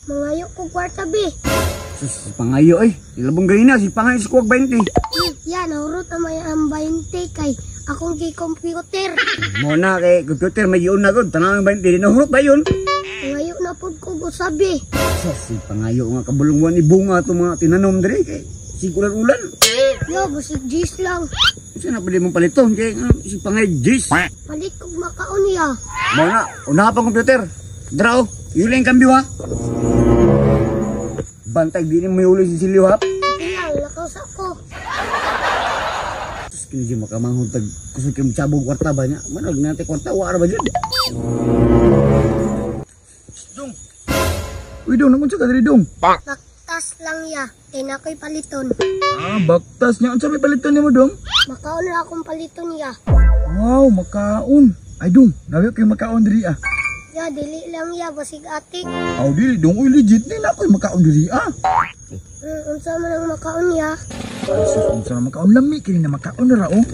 Mangayo ko kwarta be. Sus, pangayo eh. Ilabong ganina, si pangayo sa kuwag 20. Ya, nahurot ang may ang 20 kay akong gi-computer. Mo na kay computer may yun na gud. Tanang 20 di nahurot ba yun? Mangayo na pud ko usabi. Sus, si pangayo nga kabulungan ni bunga to mga tinanom diri kay sigulan ulan. Yo, busig gis lang. Kasi na pwede mong paliton kay si pangayo gis. Palit kog makaon ya. Mo na, una pa computer. Draw, yun lang yung kambyo ha. Bantay di ni mo yuli si Silio ha. Sige lang, lakaw sa ako. Tapos kini siya makamanghod tag kusog kay sabog kwarta ba niya. Manog natin kwarta wa ra ba jud. Dong. Uy, dong, nagunsa ka diri, dong? Baktas lang ya. Kay na ako'y paliton. Ah, baktas niya. Unsa may paliton nimo, dong? Makaon ra akong paliton ya. Wow, makaon. Ay, dong, nabi kay makaon diri ah. Ya, dili lang ya, basig atik. Aw, dili, dong, uy, legit ni na ako'y makaon diri ah. Unsa man ang makaon ya? Ay, sus, unsa na makaon lami kini na makaon na ra oh.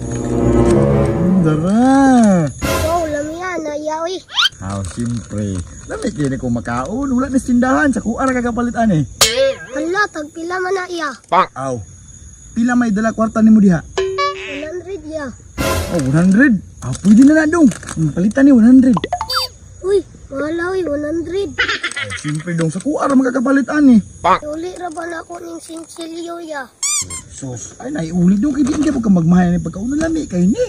Dara. Wow, lami ya, na ya oy. Aw, siyempre. Lami kini ko makaon, wala na tindahan sa kuara kakapalit ani. Hala, tagpila man na iya. Aw. Pila may dala kwarta nimo diha? 100 ya. Oh, 100. Ah, pwede na na dong. Palitan ni 100. Uy, mahal oy, 100. Ay, siyempre dong, sa kuara makakapalit ani. Uli ra ba na ako ning sinsilyo ya? Sus, ay naiuli dong kay di ka magmahal ni pagkauna lami kay ni.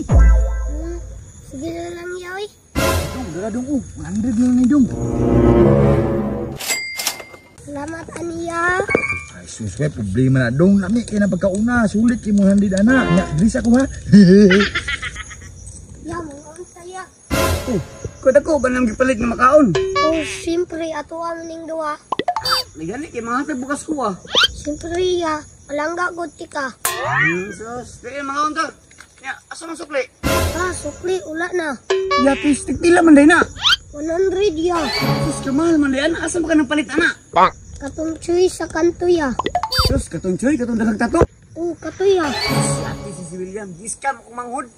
Sige na lang ya oy. Dong, dara dong oh, 100 na lang ni dong. Salamat aniya. Ay sus, way problema na dong, lami kay na pagkauna, sulit kay mo 100 ana. Nya, diri sa ko ha. Ya, mga unsa ya. Oh, kada ko ba nang gipalit nga makaon? Oh, siyempre ato ang ning duha. Nagani kay mga hatag bukas ko ah. Siyempre ya, palangga gud ti ka. Sus, dili makaon ta. Nya, asa man sukli? Ah, sukli ula na. Ya, tis, tigpila man day na. 100 ya. Sus, kamahal man day ana. Asa man ka nang palit ana? Katong chuy sa kanto ya. Sus, katong choy, katong daghang tato. Oh, kato ya. Si ate si William, giscam akong manghod.